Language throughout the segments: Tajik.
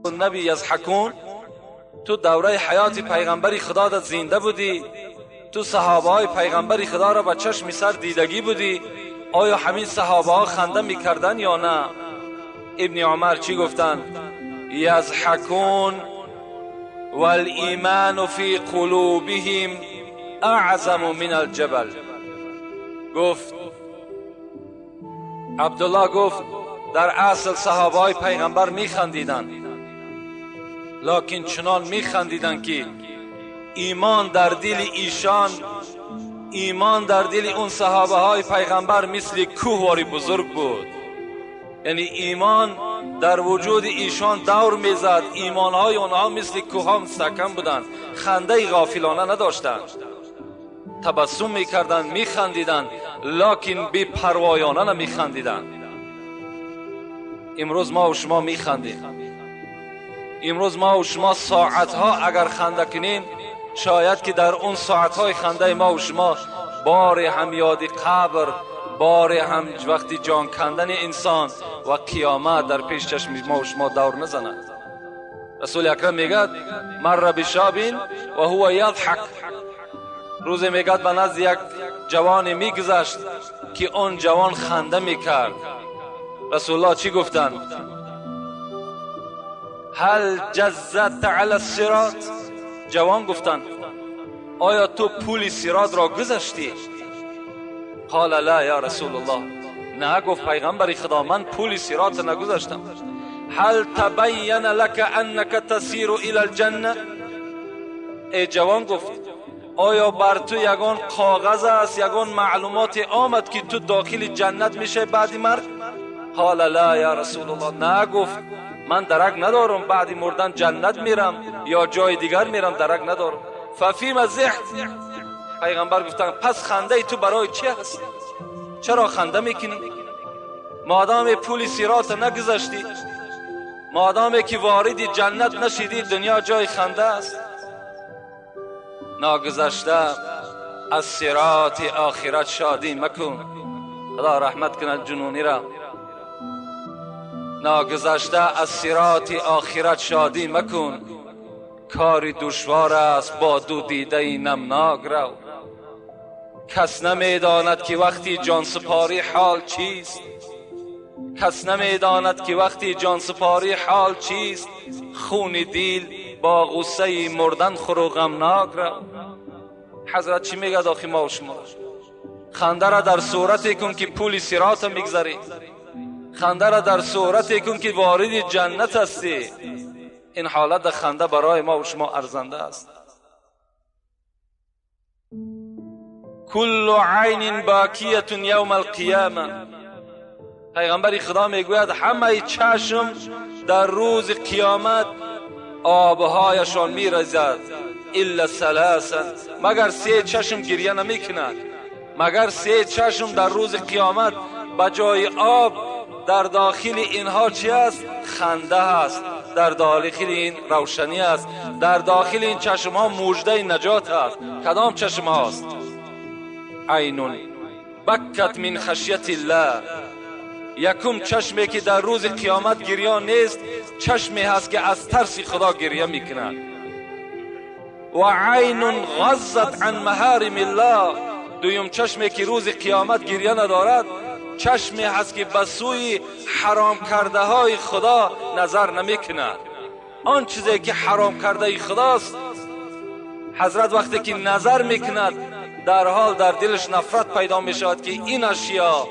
النبی یضحکون. تو دوره حیات پیغمبر خدا در زنده بودی، تو صحابه های پیغمبر خدا را با چشم سر دیدگی بودی، آیا همین صحابه ها خنده میکردن یا نه؟ ابن عمر چی گفتن؟ یضحکون والایمان فی قلوبهم اعظم من الجبل. گفت عبدالله، گفت در اصل صحابه های پیغمبر میخندیدند، لکن چنان میخندیدند که ایمان در دل ایشان، ایمان در دل اون صحابه های پیغمبر مثل کوه بزرگ بود. یعنی ایمان در وجود ایشان دور میزد، ایمان های آنها مثل کوه ها مستحکم بودند، خنده غافلانه نداشتند، تبسم میکردند، میخندیدند، لکن بی پروایانه نمیخندیدند. امروز ما و شما میخندیم، امروز ما و شما ساعتها اگر خنده کنیم، شاید که در اون ساعتهای خنده ما و شما بار هم یاد قبر، بار هم وقتی جان کندن انسان و قیامت در پیش چشم ما و شما دور نزند. رسول اکرم میگد مر بشاب و هو یضحک. روزی میگد به نزد یک جوان میگذشت که اون جوان خنده میکرد. رسول الله چی گفتند؟ هل جزت علی الصراط؟ جوان گفتند آیا تو پول صراط را گذشتی؟ قال لا یا رسول الله. نه، گفت پیغمبر خدا من پول صراط نگذشتم. هل تبین لك انك تسیر الى الجنه؟ ای جوان گفت آیا بر تو یگان کاغذ است، یگان معلومات آمد که تو داخل جنت میشه بعد مرگ؟ قال لا یا رسول الله. نه، گفت من درک ندارم، بعد مردن جنت میرم یا جای دیگر میرم، درک ندارم. ففیم ضحک؟ پیغمبر گفتن پس خنده تو برای چی هست؟ چرا خنده میکنی؟ مادام پول صراط نگذشتی، مادام که وارد جنت نشیدی، دنیا جای خنده است. ناگذشته از صراط آخرت شادی مکن. خدا رحمت کند جنونی را. ناگذشته از صراط آخرت شادی مکن، کاری دشوار است با دو دیده نمناک رو. کس نمیداند که وقتی جان سپاری حال چیست، کس نمیداند که وقتی جان سپاری حال چیست. خون دیل با غصه مردن خور و غمناک رو. حضرت چی میگه آخی ما و شما؟ خنده را در صورتی کن که پول صراط میگذری، خنده را در صورتی کن که وارد جنت هستی. این حالت خنده برای ما و شما ارزنده است. کل عین باکیه یوم القیامه. پیغمبر خدا میگوید همه چشم در روز قیامت آبهایشان میرزد الا ثلاثه، مگر سه چشم گریه نمیکند. مگر سه چشم در روز قیامت به جای آب در داخل اینها چی است؟ خنده است. در داخل این روشنی است. در داخل این چشم ها مژده نجات است. کدام چشم هاست؟ عین بکت من خشیت الله. یکم چشمی که در روز قیامت گریان نیست، چشمی هست که از ترس خدا گریه میکند. و عین غضت عن محارم الله. دویم چشمی که روز قیامت گریه ندارد، چشمی هست که به سوی حرام کرده های خدا نظر نمیکند. آن چیزی که حرام کرده خداست، حضرت وقتی که نظر میکند در حال در دلش نفرت پیدا میشود که این اشیا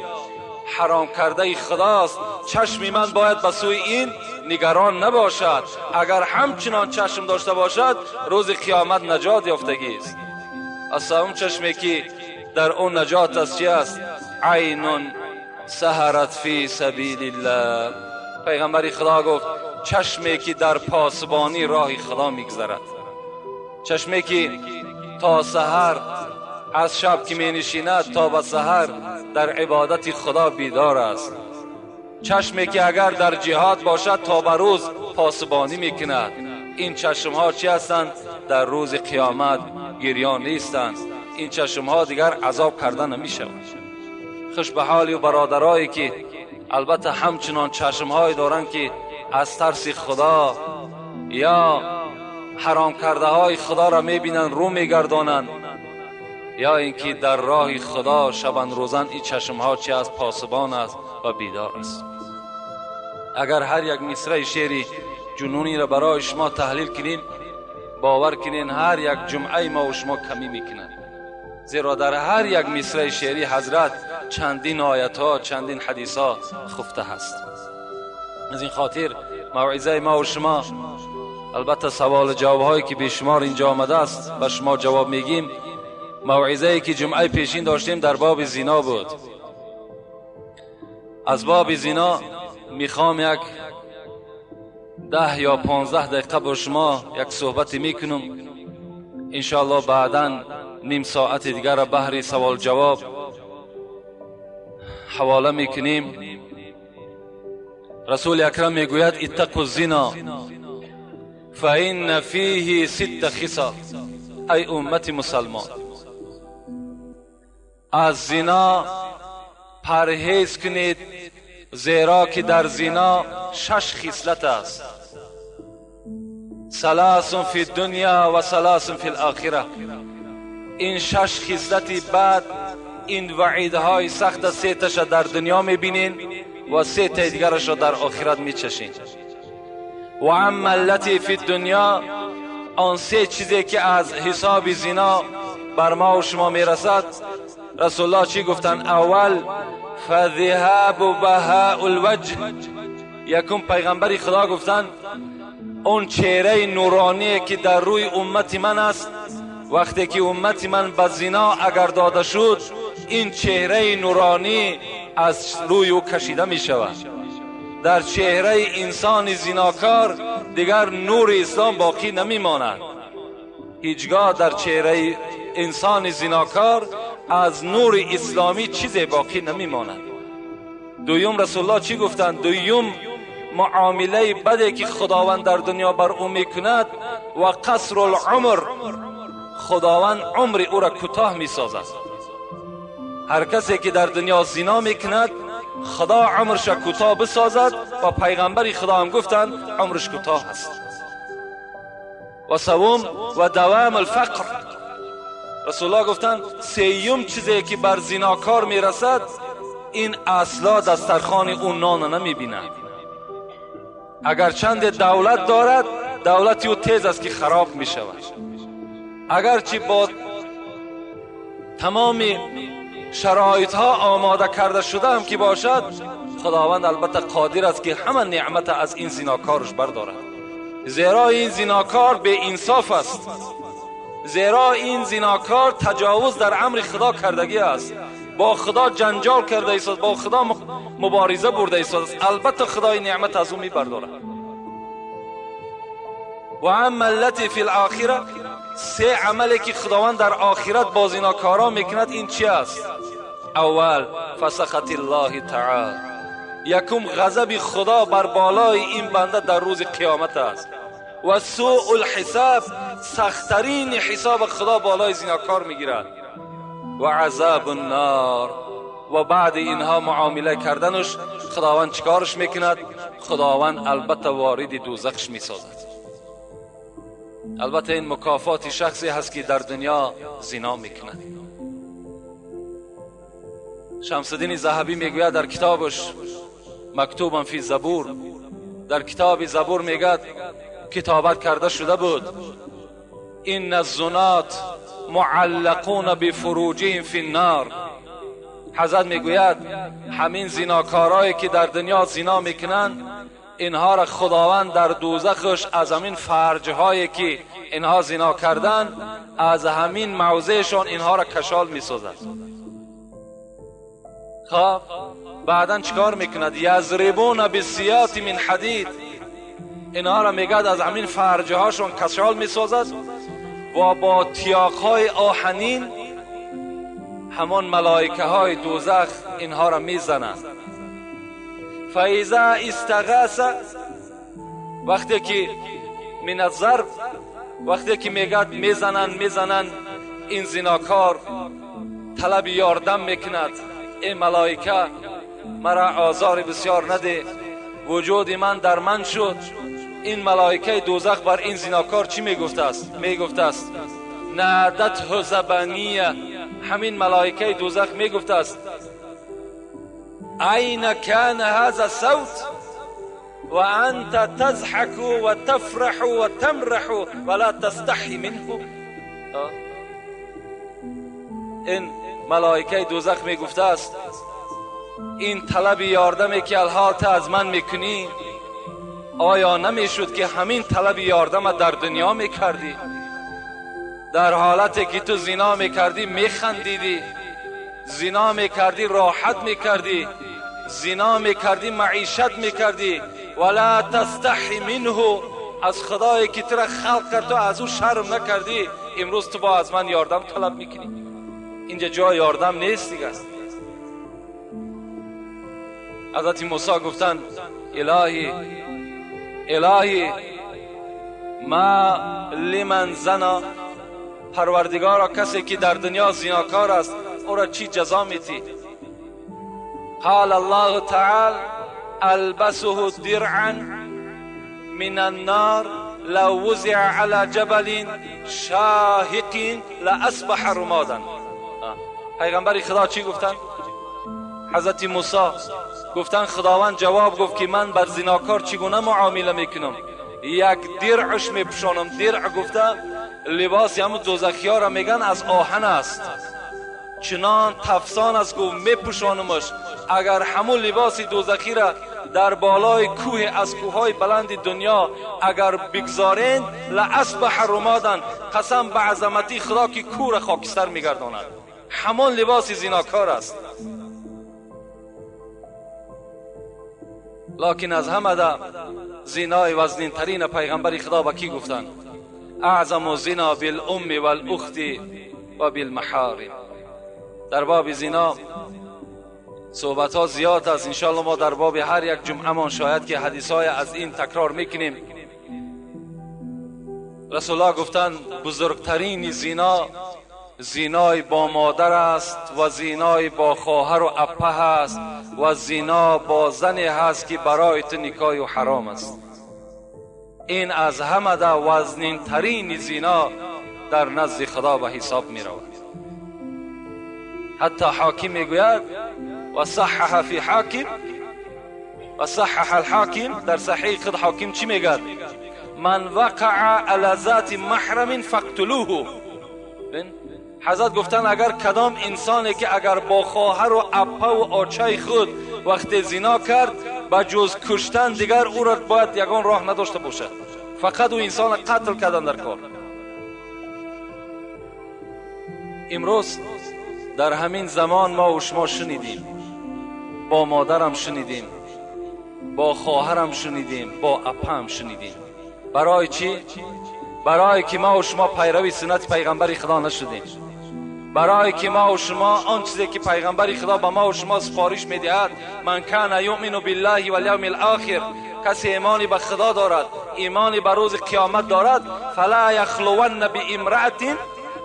حرام کرده خداست، چشم من باید به سوی این نگران نباشد. اگر همچنان چشم داشته باشد روز قیامت نجات یافتگی است. از چشمی که در اون نجات است چی است؟ عین سهرت فی سبیل الله. پیغمبر خدا گفت چشمی که در پاسبانی راه خدا میگذرد، چشمی که تا سحر از شب که می نشیند تا به سحر در عبادت خدا بیدار است، چشمی که اگر در جهاد باشد تا به روز پاسبانی میکند. این چشم ها چی هستند؟ در روز قیامت گریان نیستند. این چشم ها دیگر عذاب کرده نمی شود. خوش به حال و برادرایی که البته همچنان چشمهایی دارند که از ترس خدا یا حرام کرده های خدا را میبینند رو میگردانند، یا اینکه در راه خدا شبان روزان این چشمها چی از پاسبان است و بیدار است. اگر هر یک مصرع شعری جنونی را برای شما تحلیل کنیم، باور کنین هر یک جمعه ما و شما کمی میکنند، زیرا در هر یک مصرع شعری حضرت چندین آیت ها، چندین حدیث ها خفته هست. از این خاطر موعظه ما و شما، البته سوال جواب هایی که بیشمار اینجا آمده است به شما جواب میگیم. موعظه ای که جمعه پیشین داشتیم در باب زنا بود. از باب زنا میخوام یک 10 یا 15 دقیقه با شما یک صحبت میکنم. انشاءالله بعدا نیم ساعت دیگر را بهر سوال جواب حواله میکنیم. رسول اکرم میگوید اتقوا الزنا فإن فیه 6 خصال. ای امت مسلمان، از زنا پرهیز کنید، زیرا که در زنا 6 خصلت است. 3 فی الدنیا و 3 فی الاخره. این 6 خصلت بد، این وعیدهای سخت، 3 تاش در دنیا میبینین و 3 تا دیگرش را در آخرت میچشین. و اما التي فی الدنیا، آن 3 چیزی که از حساب زنا بر ما و شما میرسد، رسول الله چی گفتن؟ اول فذهاب بهاء الوجه. یکم پیغمبر خدا گفتن اون چهره نورانی که در روی امت من است، وقتی که امت من به زنا اگر داده شد، این چهره نورانی از روی او کشیده می شود. در چهره انسان زناکار دیگر نور اسلام باقی نمی ماند. هیچگاه در چهره انسان زناکار از نور اسلامی چیزی باقی نمی ماند. دویم رسول الله چی گفتند؟ دویم معامله بدی که خداوند در دنیا بر او میکند و قصر العمر، خداوند عمر او را کوتاه میسازد. هر کسی که در دنیا زنا میکند، خدا عمرش را کوتاه بسازد و پیغمبر خدا هم گفتند عمرش کوتاه است. و سوم و دوام الفقر. رسول الله گفتند سیوم چیزی که بر زناکار میرسد، این اصلا دسترخوان او نان نمیبیند. اگر چند دولت دارد، دولت او تیز است که خراب میشود. اگرچه با تمام شرایط ها آماده کرده شده هم که باشد، خداوند البته قادر است که همه نعمت از این زناکارش بردارد. زیرا این زناکار به انصاف است، زیرا این زناکار تجاوز در امر خدا کردگی است، با خدا جنجال کرده است، با خدا مبارزه برده است. البته خدای نعمت از او میبردارد. و اما التي فی الاخره، 3 عملی که خداوند در آخرت با زناکارا میکند، این چی است؟ اول فسخط الله تعالی، یکم غضب خدا بر بالای این بنده در روز قیامت است. و سوء الحساب، سختترین حساب خدا بالای زناکار میگیرد. و عذاب النار. و بعد اینها معامله کردنش، خداوند چیکارش میکند؟ خداوند البته وارد دوزخش میسازد. البته این مکافات شخصی هست که در دنیا زنا میکند. شمس الدین ذهبی میگوید در کتابش مکتوبا فی زبور، در کتاب زبور میگد کتابت کرده شده بود، این الزنات معلقون بفروجهم فی النار. حضرت میگوید همین زناکارایی که در دنیا زنا میکنند، اینها را خداوند در دوزخش از همین فرجهایی که اینها زنا کردن، از همین موضعشان اینها را کشال میسازد. خب بعدا چیکار میکند؟ یضربون بالسیاط من حدید. اینها را میگد از همین فرجهاشون کشال میسازد و با تیاقهای آهنین همان ملائکه های دوزخ اینها را میزنند. فاذا استغاث، وقتی که من الضرب، وقتی که میگد میزنن این زناکار طلب یاردم میکند، ای ملائکه مرا آزار بسیار نده، وجود من در من شد. این ملائکه دوزخ بر این زیناکار چی میگفته است؟ میگفته است نادته زبانیه. همین ملائکه دوزخ میگفته است این کان هذا الصوت و انت تضحک و تفرح و تمرح ولا تستحی منه. این ملائکه دوزخ میگفته است این طلب یاردمی که الحال تا از من میکنی، آیا نمیشد که همین طلب یاردم در دنیا میکردی؟ در حالتی که تو زنا میکردی میخندیدی، زنا میکردی راحت میکردی، زنا میکردی معیشت میکردی، ولا تستحی منه، از خدایی که تو را خلق کرد تو از او شرم نکردی، امروز تو با از من یاردم طلب میکنی. اینجا جای یاردم نیست دیگه. حضرت موسی گفتن الهی الهی ما لمن زنا، پروردگارا کسی که در دنیا زیناکار است او را چی جزا میتی؟ قال الله تعالی البسه درعا من النار لو وزع على جبل شاهق لاصبح رمادا. پیغمبر خدا چی گفتن؟ حضرت موسی گفتن خداوند جواب گفت که من بر زیناکار چگونه معامله میکنم؟ یک درعش میپوشانم. درع گفته لباس همون دوزخی ها را میگن از آهن است، چنان تفسان است گفت میپوشانمش، اگر همون لباس دوزخی را در بالای کوه از کوههای بلند دنیا اگر بگذارین لاصبح رمادا، قسم به عظمتی خدا که کوه را خاکستر میگرداند. همان لباس زیناکار است. لکن از همه ده زینای وزنین ترین پیغمبر خدا به کی گفتند؟ اعظم زنا بالام والاخت و بالمحارم. در باب زنا صحبت ها زیاد است، انشاءالله ما در باب هر یک جمعه مان شاید که حدیث های از این تکرار میکنیم. رسول الله گفتند بزرگترین زنا زینای با مادر است و زینای با خواهر و اپه است و زینا با زنی هست که برای تو نکاح و حرام است. این از همه ده وزنین ترین زینا در نزد خدا به حساب می رود. حتی حاکم میگوید و صحح فی حاکم و صحح الحاکم، در صحیح خود حاکم چی میگد؟ من وقع علی ذات محرم فاقتلوه. حضرت گفتن اگر کدام انسانی که اگر با خواهر و اپه و آچای خود وقت زنا کرد به جز کشتن دیگر او را باید یگان راه نداشته باشد، فقط او انسان قتل کردن در کار. امروز در همین زمان ما و شما شنیدیم، با مادرم شنیدیم، با خواهرم شنیدیم، با اپه هم شنیدیم. برای چی؟ برای که ما و شما پیروی سنت پیغمبر خدا نشدیم، برای که ما و شما آن چیزی که پیغمبر خدا به ما و شما سفارش میدهد، من کان یؤمن بالله والیوم الاخر، کسی ایمانی به خدا دارد، ایمانی به روز قیامت دارد، فلا یخلون بامرأة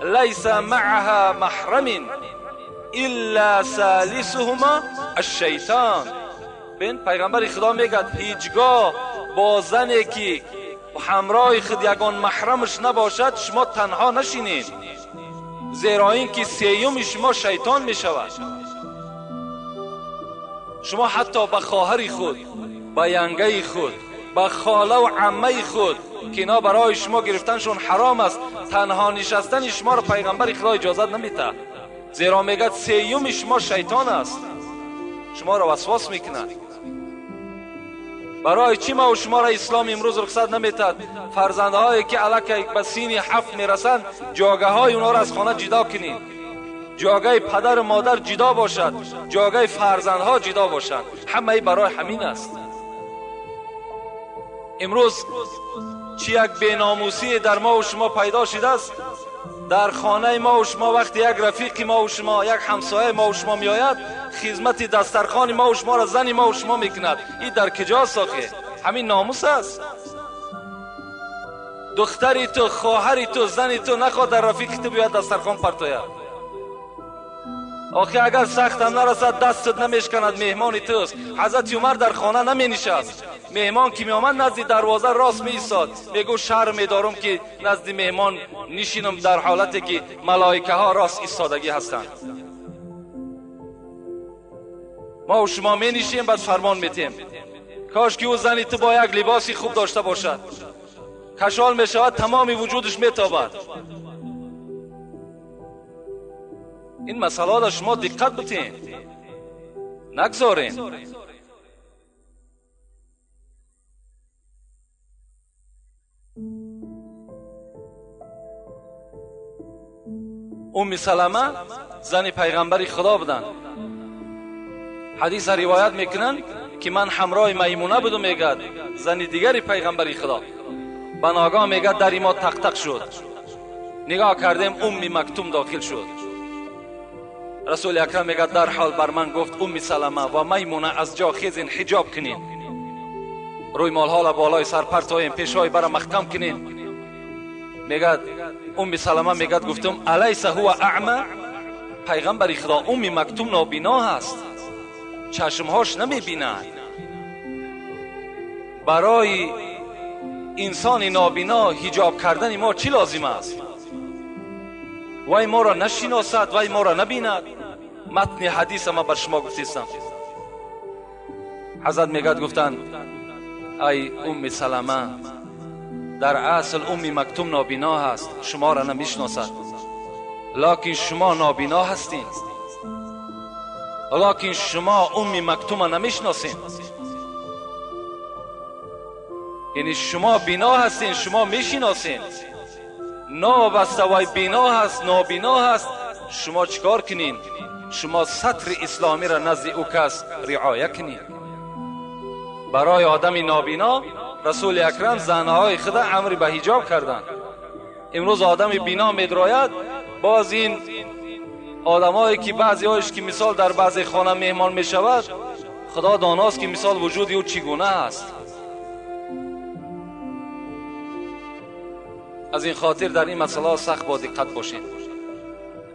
لیس معها محرم الا ثالثهما الشیطان. ببین پیغمبر خدا میگه هیچگاه با زنی که همراه خود یگان محرمش نباشد شما تنها نشینید، زیرا اینکه سیوم شما شیطان می شود. شما حتی به خواهر خود، به ینگه خود، به خاله و عمه خود که اینا برای شما گرفتنشون حرام است، تنها نشستن شما را پیغمبر خدا اجازت نمیده، زیرا میگه سیوم شما شیطان است، شما را وسواس میکند. برای چی ما و شما را اسلام امروز رخصت نمیتد فرزندهایی که الکی به سین 7 میرسند جاگه های اونها را از خانه جدا کنید، جاگه پدر و مادر جدا باشد، جاگه فرزندها جدا باشند، همه برای همین است. امروز چی یک بیناموسی در ما و شما پیدا شده است. در خانه ما و شما وقتی یک رفیق ما و شما، یک همسایه ما و شما میآید، خدمت دسترخوان ما و شما را زن ما و شما میکند. این در کجاست آخه؟ همین ناموس است. دختری تو، خواهری تو، زنی تو نخواد در رفیق تو بیاد دسترخوان پرتاید. Охи агар сахтам нарасад, дастат намешканад, меҳмони туст. Ҳазрати Умар дар хона наменишаст. Меҳмон ки меомад, назди дарвоза рост меистод. Мегуфт шарм медорам ки назди меҳмон нишинам дар ҳолате ки малоикаҳо рост истодагӣ ҳастанд. Ма ва шумо менишем, баъд фармон метем. Кош ки ӯ зани ту бо як либоси хуб дошта бошад. Кашол мешавад, тамоми вуҷудаш метобад. Ин масъалаҳоро шумо диққат битен, нагзорем. Умми Салама зани пайғамбари Худо буданд. Ҳадиса ривоят мекунанд ки ман ҳамроҳи Маймуна будум, мегӯяд зани дигари пайғамбари Худо. Ба ногоҳ мегӯяд дари мо тақ-тақ шуд. Нигоҳ кардем, Умми Мактум дохил шуд. Расули Акрам мегӯяд дарҳол бар ман гуфт Умми Салама ва Маймуна аз ҷо хезин, ҳиҷоб кунин, рӯймолҳоро болои сар партоем, пешҳои бара маҳкам кунин. Мегӯяд Умми Салама мегӯяд гуфтум алайса ҳува аъма, пайғамбари Худо Умми Мактум нобино ҳаст, чашмҳош намебинад. Барои инсони нобино ҳиҷоб кардани мо чӣ лозим аст? Вай моро нашиносад, вай моро набинад. Матни ҳадиса ман бар шумо гуфтистам. Ҳазрат мегӯяд гуфтанд ай Умми Салама, дар асл Умми Мактум нобино ҳаст, шуморо намешиносад, локин шумо нобино ҳастин, локин шумо Умми Мактума намешиносед. Яъне шумо бино ҳастин, шумо мешиносед. Новобаста вай бино ҳаст, нобино ҳаст, шумо чикор кунин? Шумо сатри исломиро назди ӯ кас риоя кунин. Барои одами нобино Расули Акрам занҳои худа амри ба ҳиҷоб карданд. Имрӯз одами бино медрояд, боз ин одамое ки баъзеҳояш ки мисол дар баъзе хона меҳмон мешавад, Худо доност ки мисол вуҷуди ӯ чӣ гуна аст. Аз ин хотир дар ин масъала сахт бо диққат бошед.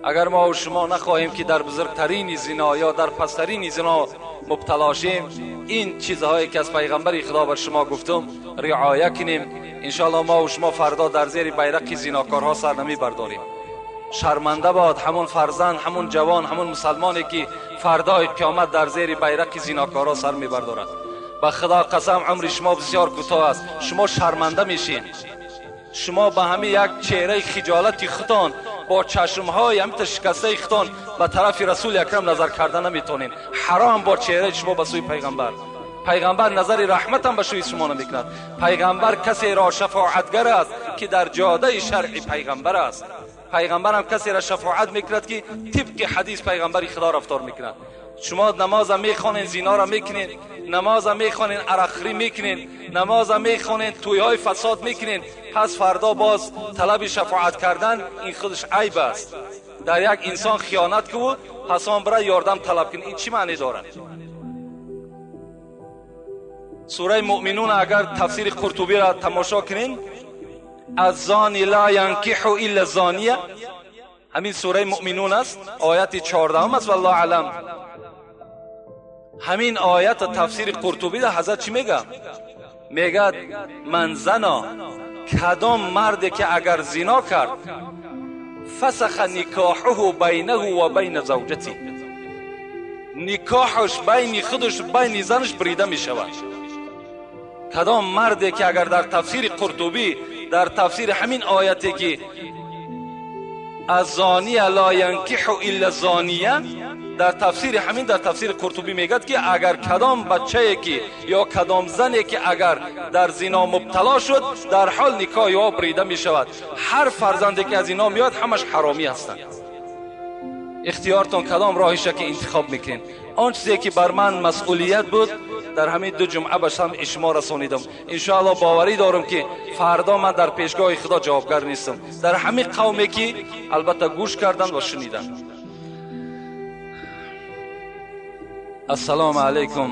Агар мо ва шумо нахоҳем ки дар бузургтарини зино ё дар пасттарини зино мубтало шем, ин чизҳое ки аз пайғамбари Худо бар шумо гуфтум риоя кунем. Иншоалло мо ва шумо фардо дар зери байрақи зинокорҳо сар намебардорем. Шарманда бод ҳамон фарзанд, ҳамон ҷавон, ҳамон мусалмоне ки фардои қиёмат дар зери байрақи зинокорҳо сар мебардорад. Ба Худо қасам, умри шумо бисёр кӯтоҳ аст. Шумо шарманда мешед. Шумо ба ҳамин як чеҳраи хиҷолати худтон бо чашмҳои ҳамита шикастаи худтон ба тарафи Расули Акрам назар карда наметонед. Ҳаром бо чеҳраи шумо ба сӯи пайғамбар. Пайғамбар назари раҳматам ба сӯи шумо намекунад. Пайғамбар касеро шафоатгар аст ки дар ҷодаи шаръи пайғамбар аст. Пайғамбарам касеро шафоат мекунад ки тибқи ҳадис пайғамбари Худо рафтор мекунад. Шумо намоза мехонед, зиноро мекунед, намоза мехонед, арақхӯрӣ мекунед, намоза мехонед, тӯйҳои фасод мекунед, пас фардо боз талаби шафоат кардан ин худаш айб аст. Дар як инсон хиёнат кунад, пас он бира ёрдам талаб кунед, ин чӣ маъне дорад? Сураи Муъминун агар тафсири Қуртубиро тамошо кунем, الزانی لا ینکح الا زانیه، همین سوره مؤمنون است، آیت 14 است، والله اعلم. همین آیت تفسیر قرطبی ده حضرت چی میگه؟ میگه من زنا، کدام مرد که اگر زنا کرد، فسخ نکاحه بینه و بین زوجتی، نکاحش بین خودش بین زنش بریده میشود. کدام مرد که اگر در تفسیر قرطبی در تفسیر همین آیتی که الزانیه لا ینکح الا زانیه، در تفسیر همین در تفسیر قرطبی میگد که اگر کدام بچه که یا کدام زنی که اگر در زنا مبتلا شد، در حال نکاح او بریده می شود. هر فرزندی که از اینا میاد همش حرامی هستند. اختیارتون کدام راهیشه که انتخاب میکنین. آن چیزی که بر من مسئولیت بود در همین دو جمعه به سمع شما رسانیدم. انشاءالله باوری دارم که فردا من در پیشگاه خدا جوابگر نیستم در همین قومی که البته گوش کردن و شنیدن. السلام علیکم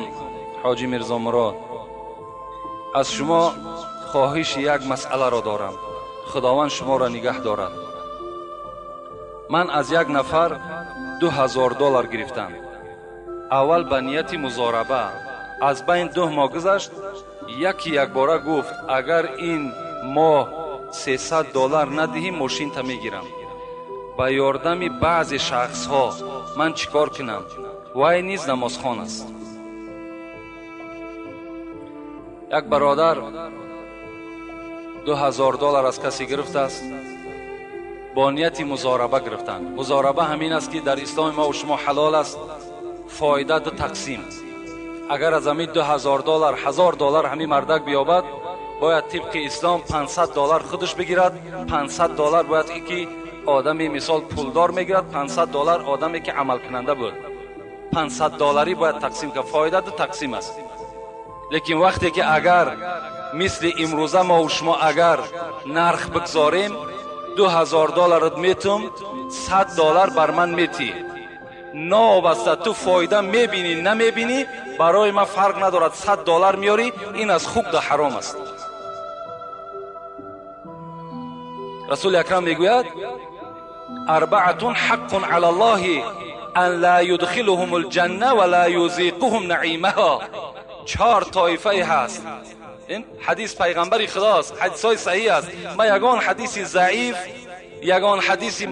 حاجی میرزا مراد، از شما خواهش یک مسئله را دارم، خداوند شما را نگه دارد. من از یک نفر $2000 гирифтанд. Аввал ба нияти музораба. Аз байн 2 моҳ гузашт, яки якбора гуфт агар ин моҳ $300 надиҳӣ мошинта мегирам. Ба ёрдами баъзе шахсҳо ман чӣ кор кунам? Вай низ намозхон аст. Як бародар $2000 аз касе гирифтааст, бо нияти музораба гирифтанд. Музораба ҳамин аст ки дар исломи мо шумо ҳалол аст, фоида ду тақсим. Агар аз ҳамин $2000 $1000 ҳамин мардак биёбад, бояд тибқи ислом $500 худаш бигирад, $500 бояд ки одами мисол пулдор мегирад, $500 одаме ки амалкунанда буд. $500 бояд тақсим кард, фоида ду тақсим аст. Лекин вақте ки агар мисли имрӯза мо шумо агар нарх бигзорем, $2000 метум, $100 бар ман метӣ. Новобаста ту фоида мебинӣ намебинӣ, барои ман фарқ надорад, $100 меёрӣ, ин аз хуб да ҳаром аст. Расули акрам мегӯяд арбаатун ҳаққун ала Аллоҳи ан ла юдхилуҳум алҷанна ва ла юзиқуҳум наъимаҳо. 4 тоифае ҳаст. Ин ҳадис пайғамбари худост, ҳадисҳои саҳиҳ аст. Ман ягон ҳадиси заиф, ягон ҳадиси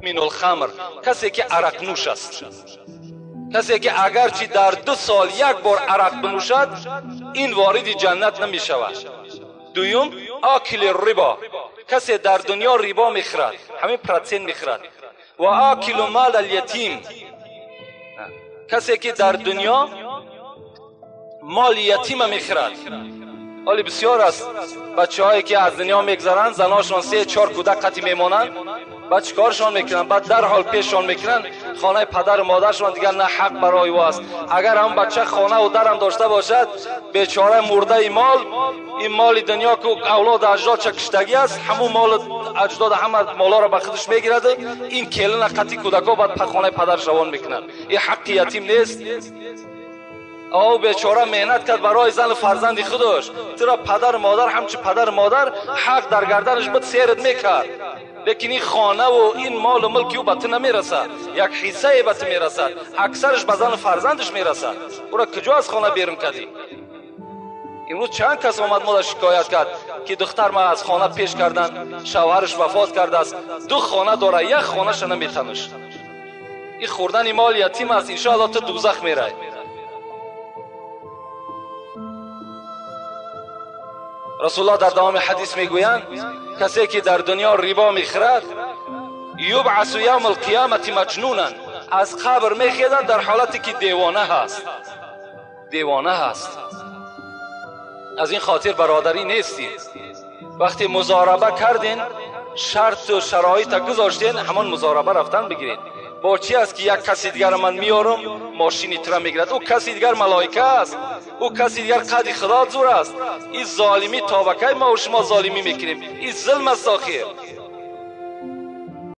мин алхамр, касе ки арақнӯш аст, касе ки агарчи дар 2 сол як бор арақ бинӯшад, ин вориди ҷаннат намешавад. Дуюм, акили рибо, касе дар дунё рибо мехӯрад, ҳамин процент мехӯрад. Ва акилу мал алятим, касе ки дар дунё моли ятима мехӯрад. Ҳоли бисёр аст бачаҳое ки аз дунё мегзаранд, заношон 3-4 кӯдак қатӣ мемонанд, баъд чӣ коршон мекунанд? Баъд дарҳол пешшон мекунанд хонаи падару модаршон, дигар на ҳақ барои ӯ аст. Агар ҳам бача хонаву дарам дошта бошад, бечора мурдаи мол, ин моли дунё ки авлоду аҷдодша киштагӣ аст, ҳамун молу аҷдод ҳама молоро ба худаш мегирад, ин келина қатӣ кӯдако баъд хонаи падараш равон мекунад. Ин ҳаққи ятим нест. О бечора меҳнат кард барои зану фарзанди худаш, туро падару модар ҳамчун падару модар ҳақ дар гарданаш буд, серат мекард. Лекин ин хонаву ин молу мулки ӯ ба ту намерасад, як ҳиссае ба ту мерасад, аксараш ба зану фарзандаш мерасад. Ӯро куҷо аз хона берун кардӣ? Имрӯз чанд кас омад мода шикоят кард ки духтар ма аз хона пеш кардан, шавҳараш вафот кардааст, 2 хона дора, як хонаша наметанаш. Ин хӯрдани моли ятим аст, иншоалло ту дӯзах мерай. Расулуллоҳ дар давоми ҳадис мегӯянд касе ки дар дунё рибо мехӯрад, юбъасу явма алқиёмати маҷнунан, аз қабр мехезад дар ҳолате ки девона ҳаст, девона ҳаст. Аз ин хотир бародарӣ нестем. Вақте музораба кардин, шарту шароита гузоштен, ҳамон музораба рафтан бигиред. Бо чӣ аст ки як каси дигарро ман меорам, мошини тура мегирад? Ӯ каси дигар малоика аст, ӯ каси дигар қадри худо зур аст. Ин золимӣ то ба кай мо шумо золимӣ мекунем? Ин зулм аст охир.